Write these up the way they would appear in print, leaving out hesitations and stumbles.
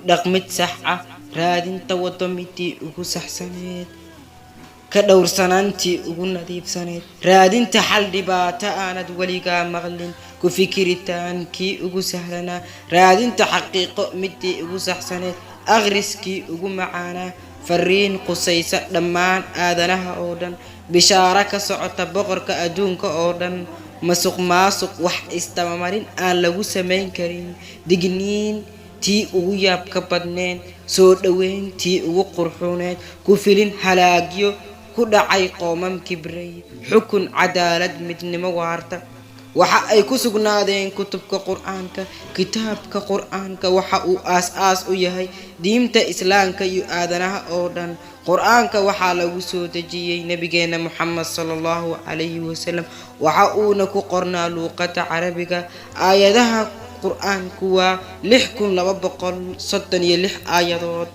Dhaqmid sax ah, raadinta waddo midii ugu saxsaneed, ka dhowrsanaantii ugu nadiifsaneed, raadinta xal dhibaato aanad weligaa maqlin, ku fikiritaankii ugu sahlanaa, raadinta xaqiiqo midii ugu saxsaneed, akhriskii ugu macaanaa, fariin qusaysa dhammaan aadanaha oo dhan, bishaaro ka socota boqorka adduunka oo dhan, masuq maasuq wax isdabamarin aan lagu samayn karin, digniin tii ugu yaabka badneed, soo dhoweyn tii ugu qurxuneed, ku filin halaagyo ku dhacay qoomam kibray, xukun cadaalad, midnimo waarta, waxa ay ku sugnaadeen kutubka Qur-aanka. Kitaabka Qur-aanka waxa uu aas-aas u yahay diinta Islaamka iyo aadanaha oo dhan. Qur-aanka waxaa lagu soo dejiyey nabigeena Moxamed sala Allahu calayhi wasalam, waxa uuna ku qornaa luuqada Carabiga. Aayadaha Qur-aanku waa 6236 aayadood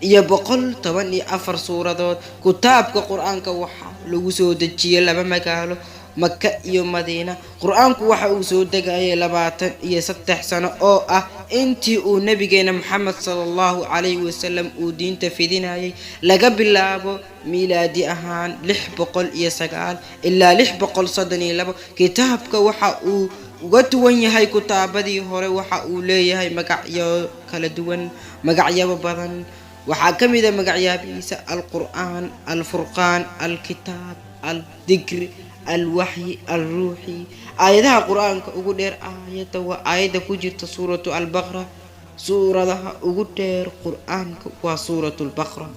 iyo 114 suuradood. Kitaabka Qur-aanka waxaa lagu soo dejiyey laba magaalo, Maka iyo Madiina. Qur-aanku waxa uu soo degayay 23 sano, oo ah intii uu nabigeena Moxamed sala Allahu calayhi wasalam uu diinta fidinayay, laga bilaabo miilaadi ahaan 609 ilaa 632. Kitaabka waxa uu uga duwan yahay kutaabadii hore, waxa uu leeyahay magacyo kala duwan, magacyabo badan. Waxaa ka mid a magacyaabihiisa Alqur-aan, Alfurqaan, Alkitaab, Aldikri, Alwaxyi, Alruuxi. Aayadaha Qur-aanka ugu dheer aayadda waa aayadda ku jirta Suuratu Albaqra. Suuradaha ugu dheer Qur-aanka waa Suuratu Albaqra.